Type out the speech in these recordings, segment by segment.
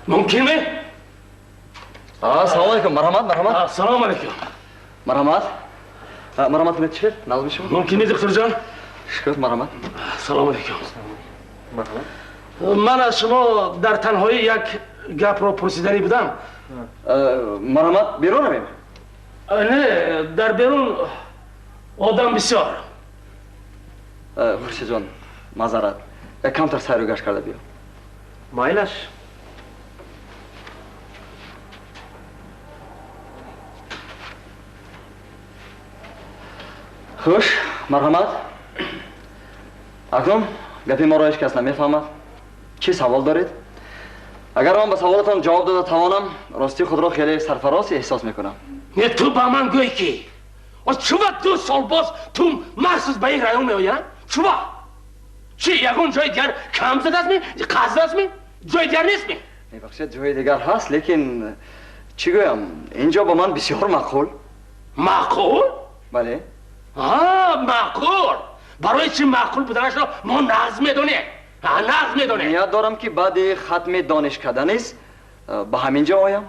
Мумкин ме? Салом алейкум, марҳамат, марҳамат. Салом алейкум. Марҳамат. Марҳамат кунед, чӣ? Нағз шумо? Мумкин ме, духтурҷон? Шукр, марҳамат. Салом алейкум. Марҳамат. Ман аз шумо дар танҳоӣ як гапро пурсиданӣ будам. Марҳамат, берун равем? Не, дар берун одам бисёр. Хуршидҷон, маъзарат, камтар сайру гашт карда биё. Майлаш. Хуш, марҳамат. Акнун гапи моро ҳеҷ кас намефаҳмад. Чӣ савол доред? Агар ман ба саволатон ҷавоб дода тавонам, ростии худро хеле сарфароз эҳсос мекунам. Не, ту ба ман гӯй ки чува 2 сол боз ту махсус ба ин район меояд? Чува? Чӣ, ягон ҷои дигар кам задастми, қазд задастми? Ҷои дигар нестми? Мебахшед, ҷои дигар ҳаст, лекин чӣ гӯям, инҷо ба ман бисёр маъқул. Маъқул? Бале. Маъқул. Барои чӣ маъқул буданашро мо нағз медонем. Нағз медонем. Ният дорам ки баъди хатми донишкада низ ба ҳамин ҷо оям.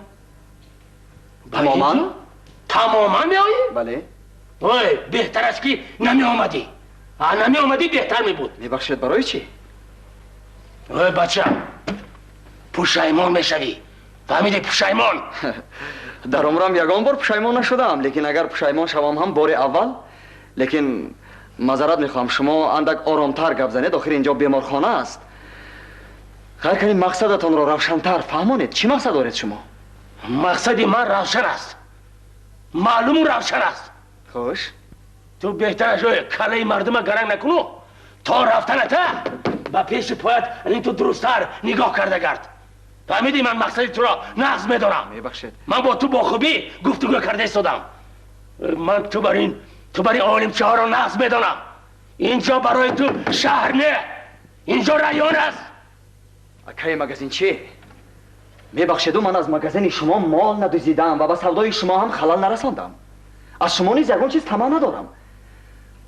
Тамоман? Тамоман меоӣ? Бале. Ой, беҳтар аст ки намеомадӣ. Намеомадӣ беҳтар мебуд. Мебахшед, барои чӣ? Ой, бача, пушаймон мешавӣ. Фаҳмидӣ, пушаймон. Дар умрам ягон бор пушаймон нашудаам, лекин агар пушаймон шавам ҳам бори аввал. Лекин маъзарат мехоҳам, шумо андак оромтар гап занед, охир инҷо беморхона аст. Хайр кунед, мақсадатонро равшантар фаҳмонед. Чӣ мақсад доред шумо? Мақсади ман равшан аст, маълуму равшан аст. Хуш. Ту беҳтар аст калаи мардума гаранг накуну, то рафтаната ба пеши поят ин ту дурусттар нигоҳ карда гард. Фаҳмидӣ, ман мақсади туро нағз медонам. Мебахшед, ман бо ту бо хубӣ гуфтугӯ карда истодам. Ман ту бар ин олимчаҳоро нағз медонам. Инҷо барои ту шаҳр не, инҷо район аст. Акаи магазинчӣ, мебахшеду, ман аз магазини шумо мол надуздидам ва ба савдои шумо ҳам халал нарасондам. Аз шумо низ ягон чиз тамаъ надорам.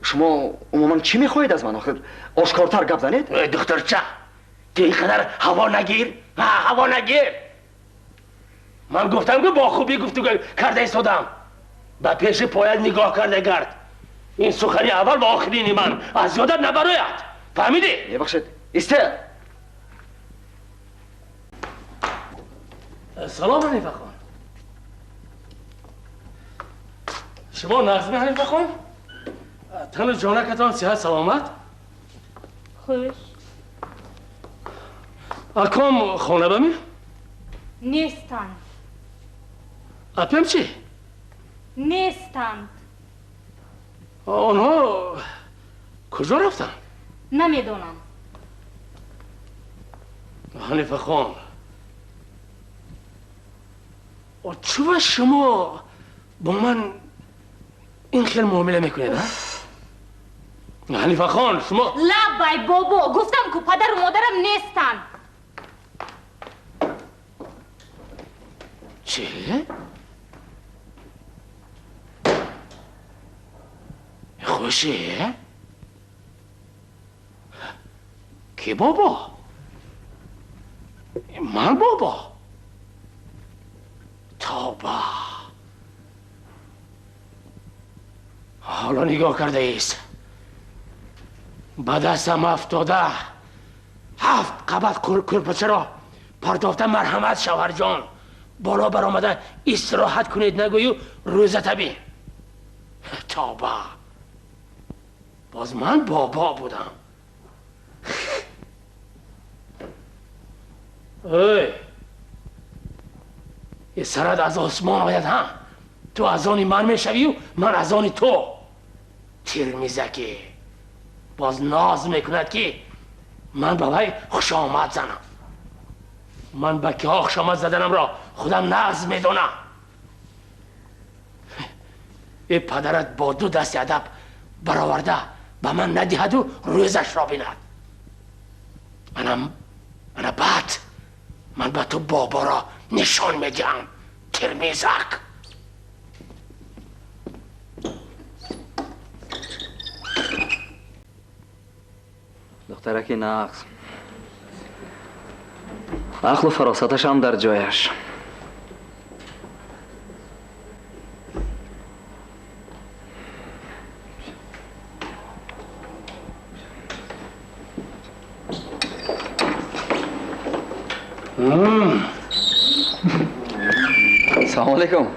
Шумо умуман чӣ мехоҳед аз ман? Охир ошкортар гап занед. Духтарча, ту ин қадар ҳаво нагир, ҳаво нагир. Ман гуфтам ки бо хубӣ гуфтугӯ карда истодам. Ба пеши поят нигоҳ карда гард. Ин сухани аввал ва охирини ман аз ёдат набарояд. Фаҳмидӣ? Мебахшед, исте. Салом, Ҳанифахон. Шумо нағзми, Ҳанифахон? Тану ҷонакатон сиҳат саломат? Хуш. Аком хона ба ми? Нестанд. Апем чӣ? Нестанд. Онҳо куҷо рафтанд? Намедонам. Ҳанифахон, чува шумо бо ман ин хел муомила мекунед, а? Ҳанифахон, шумо лаббай бобо, гуфтам ку падару модарам нестанд. Чӣ? Хуши? Ки бобо? Ман бобо? Тавба! Ҳоло нигоҳ кардаист. Ба дастам афтода 7 қабат кӯрпачаро партофта марҳамат, шавҳарҷон. Боло баромада истироҳат кунед нагӯю рӯза табӣ. Тавба! Боз ман бобо будам. Ой, сарат аз осмон ояд, ҳа? Ту аз они ман мешавию ман аз они ту. Тирмизаки боз ноз мекунад ки ман ба вай хушомад занам. Ман ба киҳо хушомад заданамро худам нағз медонам. Э падарат бо 2 дасти адаб бароварда ба ман надиҳаду рӯзашро бинад. Ана баъд ман ба ту боборо нишон медиҳам, тирмизак. Духтараки нағз. Ақлу фаросаташ ҳам дар ҷояш. Салом алейкум.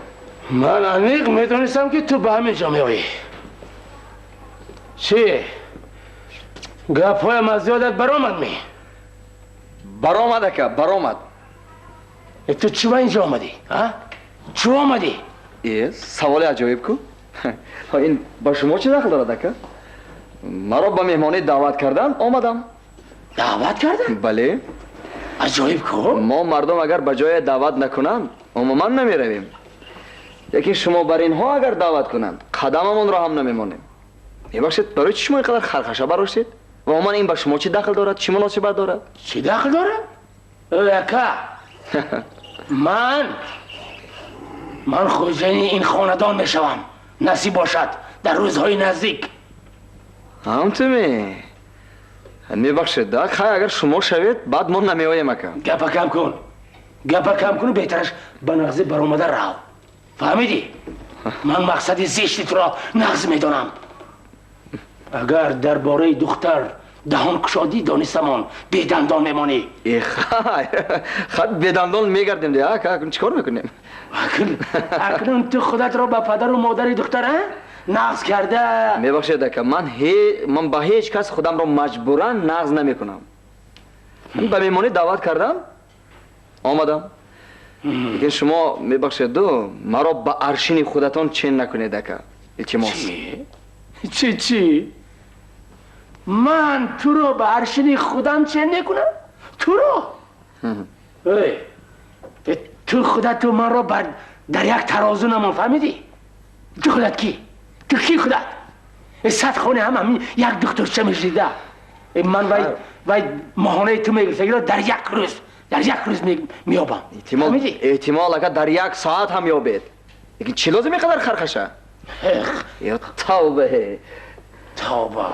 Ман аниқ медонистам, ки ту ба ҳамин ҷо меоӣ. Чӣ? Гапҳоям аз ёдат баромад ми? Баромад, ака, баромад. Ту чӣ ба инҷо омадӣ? Чӣ омадӣ? Саволи аҷоиб ку. Ин ба шумо чӣ дахл дорад, ака? Маро ба меҳмонӣ даъват кардан, омадам. Даъват кардан? Бале. Аҷоиб ку? Мо мардум агар ба ҷое даъват накунанд, умуман намеравем. Лекин шумо бар инҳо агар даъват кунанд, қадамамонро ҳам намемонем. Мебахшед, барои чӣ шумо ин қадар хархаша бароштед? Ва умуман ин ба шумо чӣ дахл дорад? Чӣ муносибат дорад? Чӣ дахл дорад? Ака, ман хоҷаи ин хонадон мешавам. Насиб бошад дар рӯзҳои наздик. Ҳам ту ме? Мебахшед, хай агар шумо шавед, баъд мо намеоем, ака. Гапа кам кун. Гапа кам кун, беҳтараш ба нағзӣ баромада рав. Фаҳмидӣ? Ман мақсади зишти туро нағз медонам. Агар дар бораи духтар даҳон кушодӣ, донистамон бедандон мемонӣ. Хай, хай бедандон мегардем, ака, чӣ кор мекунем? Акнун ту худатро ба падару модари духтар нағз карда. Мебахшед, ака, ман ба ҳеҷ кас худамро маҷбуран нағз намекунам. Ба меҳмонӣ даъват кардам, омадам. Лекин шумо мебахшеду, маро ба аршини худатон чен накунед, ака. Илтимос. Чӣ? Чӣ? Ман туро ба аршини худам чен мекунам? Туро? Ту худату манро дар як тарозу намон, фаҳмидӣ? Ту худат кӣ? Ту кӣ худат? Сад хоне ҳам ҳамин як духтурча мешида. Ман вай моҳонаи ту мегирифтагиро дар як рӯз, дар як рӯз меёбам. Эҳтимол, ака, дар як соат ҳам ёбед. Лекин чӣ лозим ин қадар хархаша? Ё тавба! Тавба!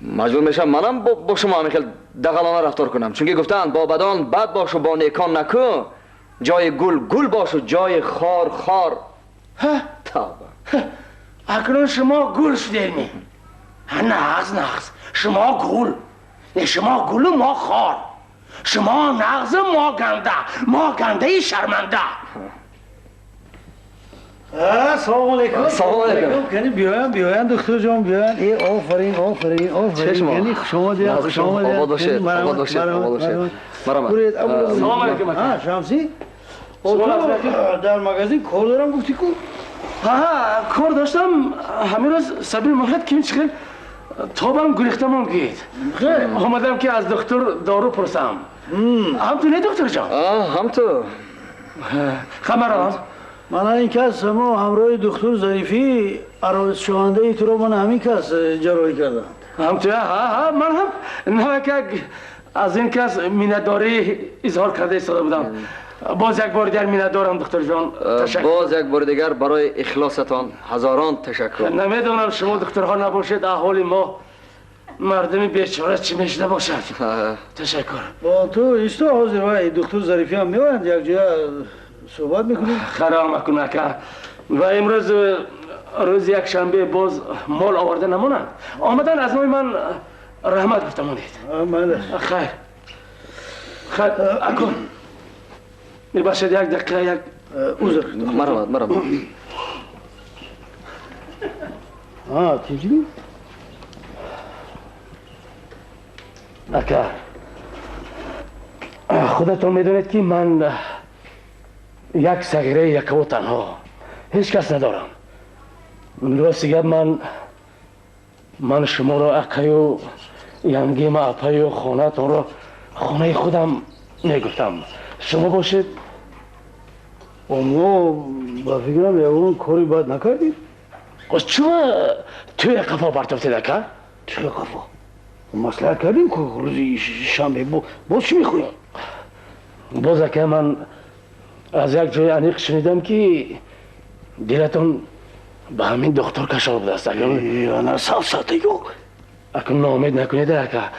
Маҷбур мешавам манам бо шумо ҳамин хел дағалона рафтор кунам, чунки гуфтаанд бо бадон бад бошу, бо некон наку, ҷои гул гул бошу, ҷои хор хор. Тавба! Акнун шумо гул шудед. Нағз, нағз. Шумо гул. Шумо гулу мо хор. Шумо нағзу мо ганда. Мо гандаи шарманда. Салом алейкум. Салом алейкум. Кани биёян, биёян, духтур ҷон, биёян. Офарин, офарин, офарин. Кани хуш омадед, хуш омадед. Обод бошед, обод бошед, обод бошед. Марҳамат. Салом алейкум. Шамсӣ? Дар магазин кор дорам гуфтӣ ку? Ҳа, кор доштам. Ҳамин рӯз сабил муҳлат ким чӣ хел тобам гурехтамон гид. Омадам ки аз духтур дору пурсам. Ҳам ту не, духтур ҷон? Ҳам ту. Хамарам. Мана ин кас мо ҳамроҳи духтур Зарифӣ арӯсшавандаи туро мана ҳамин кас ҷарроҳӣ карданд. Ҳам ту? Ҳа, ман ҳам навакак аз ин кас миннатдорӣ изҳор карда истода будам. Боз як бори дигар миннатдорам, духтурҷон. Ташаккур. Боз як бори дигар барои ихлосатон ҳазорон ташаккур. Намедонам шумо духтурҳо набошед, аҳоли мо мардуми бечора чӣ мешуда бошад. Ташаккур. Бо ту исто, ҳозир вай духтур Зарифӣ ҳам меоянд, якҷоя суҳбат мекунем. Харом макун, ака. Ва имрӯз рӯзи якшанбе боз мол оварда намонанд. Омадан аз номи ман раҳмат гуфта монед. Хайр. Хайр, акун. Мебахшед, як дақиқа, як узр. Марҳамат, марҳамат. Тинҷӣ? Ака, худатон медонед, ки ман як сағираи якаву танҳо, ҳеҷ кас надорам. Рости гап, ман шуморо акаю янгима апаю хонаатонро хонаи худам мегуфтам. Шумо бошед? Мо ба фикрам ягон кори бад накардем. Чума туя қафо бартофтед, ака? Чӣ қафо? Маслиҳат кардем ку рӯзи шанбе. Боз чӣ мехоҳӣ? Боз, ака, ман аз як ҷои аниқ шунидам, ки дилатон ба ҳамин духтур кашол будааст. Ана савсата ё. Акун ноумед накунед, ака.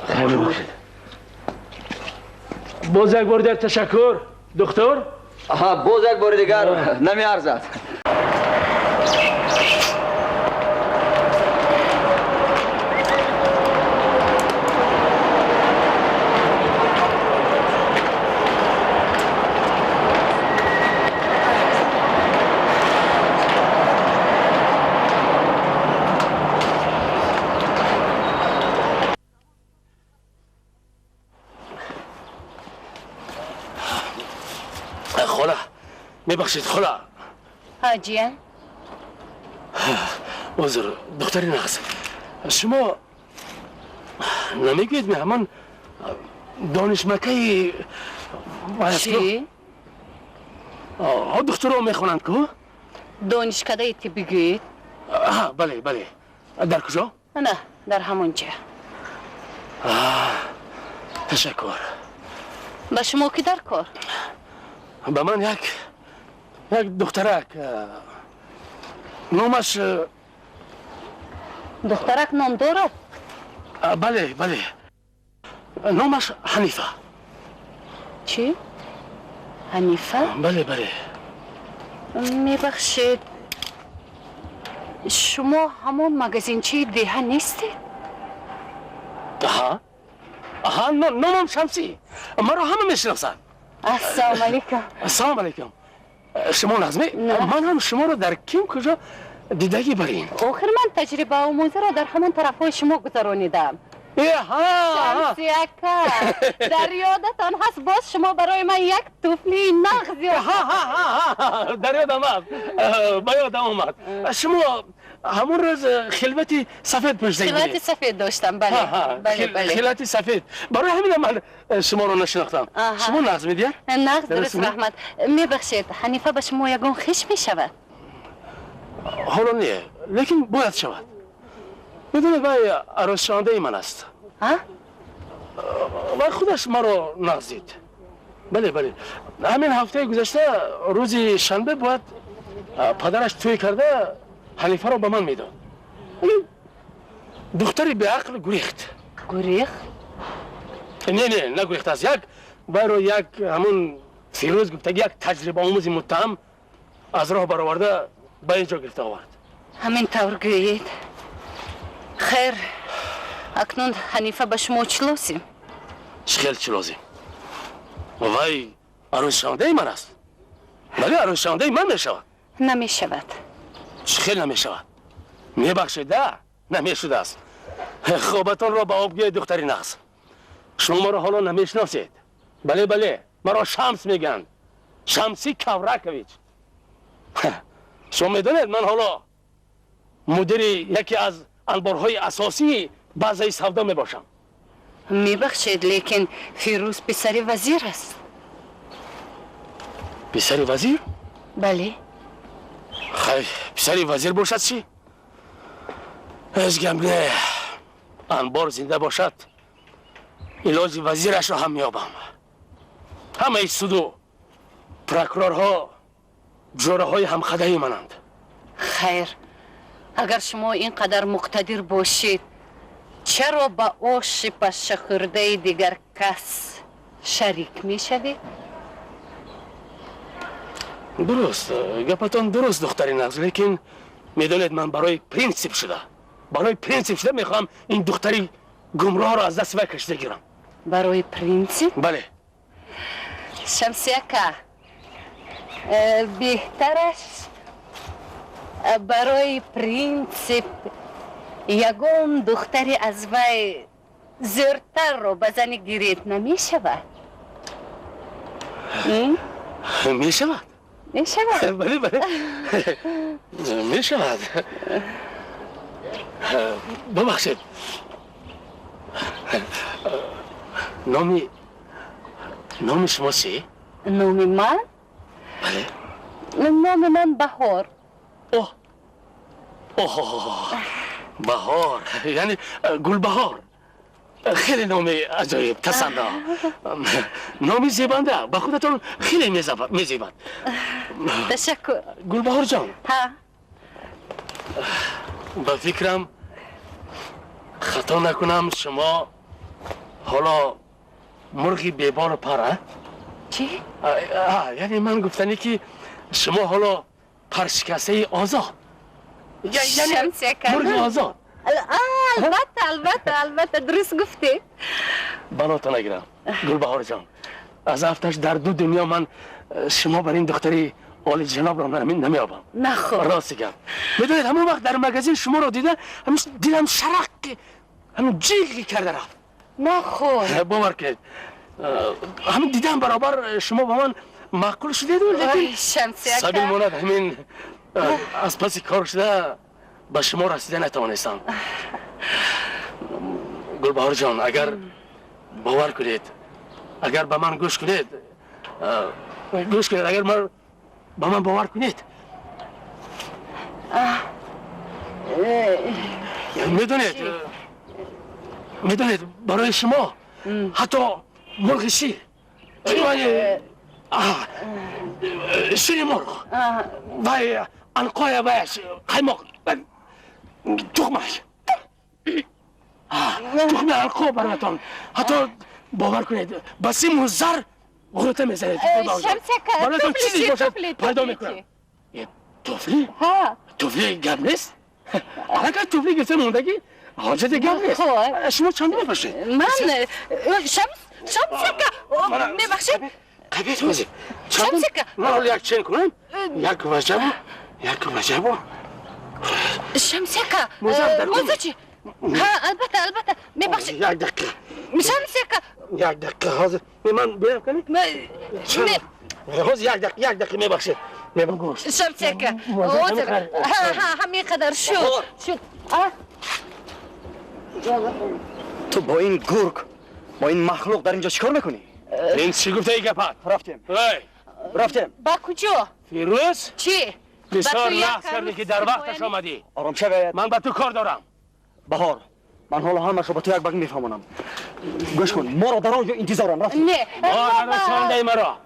Хайр бошед. Боз як бор дигар ташаккур, доктор. Аҳа, боз як бори дигар намеарзад. Мебахшед, хола. Ҳаҷия. Узр, духтари нағз. Шумо намегӯед меҳмон донишмакаи чӣ? Духтуро мехонанд ку? Донишкадаи тиббӣ гӯед? Бале, бале. Дар куҷо? На, дар ҳамон ҷо. Ташаккур. Ба шумо ки дар кор? Ба ман як духтарак, номаш. Духтарак ном дорад? Бале, бале, номаш Ҳанифа. Чӣ? Ҳанифа? Бале, бале. Мебахшед, шумо ҳамон магазинчии деҳа нестед? Аҳа, аҳа, номам Шамсӣ, маро ҳама мешиносанд. Ассалому алайкум. Ассалому алайкум. Шумо нағзме? Ман ҳам шуморо дар ким куҷо дидагӣ барин. Охир ман таҷрибаомӯзиро дар ҳамон тарафҳои шумо гузаронидам. Шамси ака, дар ёдатон ҳаст, боз шумо барои ман як туфлии нағз ёд. Дар ёдам аст, ба ёдам омад. Шумо ҳамон рӯз хилвати сафед пӯшида будед. Хилвати сафед доштам, бале. Бале, хилвати сафед. Барои ҳамин ман шуморо нашинохтам. Шумо нағз медиҳад? Нағз, дуруст, раҳмат. Мебахшед, Ҳанифа ба шумо ягон хеш мешавад? Ҳоло не, лекин бояд шавад. Медонед, вай арӯсшавандаи ман аст. Вай худаш маро нағз дид. Бале, бале. Ҳамин ҳафтаи гузашта рӯзи шанбе бояд падараш тӯй карда Ҳанифаро ба ман медод. Духтари беақл гурехт. Гурехт? Не, не, нагурехтааст. Як вайро як ҳамун Фирӯз гуфтаги як таҷрибаомӯзи муттаҳам аз роҳ бароварда ба ин ҷо гирифта овард. Ҳамин тавр гӯед. Хайр, акнун Ҳанифа ба шумо чӣ лозим? Чӣ хел чӣ лозим? Вай арӯсшавандаи ман аст. Бале, арӯсшавандаи ман мешавад. Намешавад. Чӣ хел намешавад? Мебахшед, намешудааст. Хобатонро ба об гӯед, духтари нағз. Шумо маро ҳоло намешиносед. Бале, бале, маро Шамс мегӯянд. Шамси Кавракович. Шумо медонед, ман ҳоло мудири яке аз анборҳои асосии базаи савдо мебошам. Мебахшед, лекин Фирӯз писари вазир аст. Писари вазир? Бале. Хайр, писари вазир бошад чӣ? Ҳеҷ гап не. Анбор зинда бошад, илоҷи вазирашро ҳам меёбам. Ҳамаи суду прокурорҳо ҷораҳои ҳамхадаи мананд. Хайр, агар шумо ин қадар муқтадир бошед, чаро ба оши пашшахӯрдаи дигар кас шарик мешавед? Дуруст, гапатон дуруст, духтари нағз, лекин медонед, ман барои принсип шуда, барои принсип шуда мехоҳам ин духтари гумроҳро аз дасти вай кашида гирам. Барои принсип? Бале. Шамси ака, беҳтараш барои принсип ягон духтари аз вай зӯртарро ба зани гиред намешавад? Мешавад. Мешавад? Бале, бале, мешавад. Бубахшед, номи шумо чӣ? Номи ман? Бале. Номи ман Баҳор. Оҳ, оҳ, Баҳор, яъне Гулбаҳор. Хеле номи аҷоиб, тасанно. Номи зебанда, ба худатон хеле мезебад. Ташаккур. Гулбаҳор ҷон. Ҳа. Ба фикрам хато накунам, шумо ҳоло Мурғи беболу пар, а? Чӣ? Яъне ман гуфтанӣ ки шумо ҳоло паршикастаи озод. Шамси ака. Мурғи озод. Албатта, албатта, албатта, дуруст гуфтед. Балото нагирам, Гулбаҳор ҷон. Аз афташ дар ду дунё ман шумо бар ин духтари олиҷанобро намеёбам. Наход. Рости гап. Медонед, ҳамон вақт дар магазин шуморо дида, ҳамин дилам шарақ, ҳамин ҷиғ карда рафт. Наход. Бовар кунед, ҳамин дидам баробар шумо ба ман маъқул шудеду, лекин Шамси ака. Сабил монад, ҳамин аз паси кор шуда ба шумо расида натавонистам. Гулбаҳор ҷон, агар бовар кунед, агар ба ман гӯш кунед, гӯш кунед, агар ба ман бовар кунед. Медонед, медонед, барои шумо ҳатто мурғи шир, шири мурғ вай анқоя ваяш қаймоқ тухмаш, тухми анқо бароятон ҳатто бовар кунед, ба симу зар ғӯта мезанед. Шамси ака, бароятон чизе бошад пайдо туфли мекунам. Туфли? Туфли гап нест, аллакай туфли гирифта мондагӣ, ҳоҷати гап нест. Шумо чанд мепӯшед? Ман Шамс, Шамси ака, мебахшед. Қабит ҳозир. Шамси ака. Ман ҳоло як чен кунам, як ваҷабу, як ваҷабу. Шамси ака, муза чӣ? Ҳа, албатта, албатта, мебахшед. Як дақиқа. Шамси ака. Як дақиқа ҳозир. Ман биям кани? Ҳозир як дақиқа, як дақиқа, мебахшед. Шамси ака, ҳозир. Ҳа, ҳа, ҳамин қадар шуд. Шуд. Ту бо ин гург, бо ин махлуқ дар инҷо чӣ кор мекунӣ? Ин чӣ гуфтаи гапат? Рафтем. Рафтем. Ба куҷо? Фирӯз? Чӣ? Бисёр нағз кардӣ ки дар вақташ омадӣ. Ором шавед. Ман ба ту кор дорам. Баҳор, ман ҳоло ҳамашро ба ту як баг мефаҳмонам. Гӯш кун, моро дар он ҷо интизорам. Рафтем. Не. Ба расондаи маро.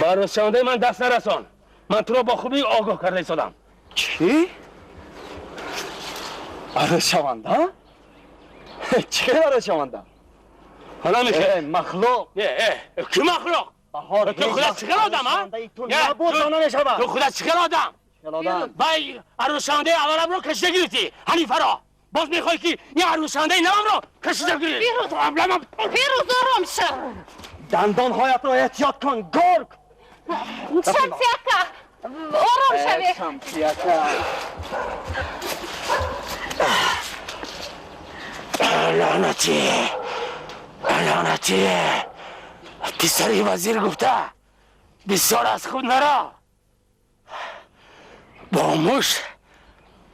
Ба расондаи ман даст нарасон. Ман туро бо хубӣ огоҳ карда истодам. Чӣ? Арӯсшаванда? Чӣ арӯсшаванда? Ҳала мехе. Махлуқ. Ки махлуқ? Баҳор, ту худат чӣ хел одам, а? Ту набуд намешавад. Ту худат чӣ хел одам? Вай арӯсшавандаи авваламро кашида гирифтӣ, Ҳанифаро. Боз мехоҳӣ ки ин арӯсшавандаи навамро кашида гирӣ? Фирӯз, Фирӯз, ором шав. Дандонҳоятро эҳтиёт кун, гург. Шамси ака, ором шавед. Шамси ака. Лаънатӣ, лаънатӣ. Писари вазир гуфта бисёр аз худ наро. Бо муш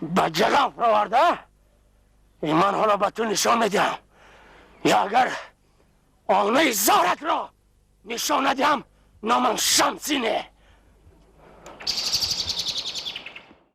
ба ҷағам фуроварда, ман ҳоло ба ту нишон медиҳам. Ё агар онаи зоратро нишон надиҳам, номам Шамсӣ не.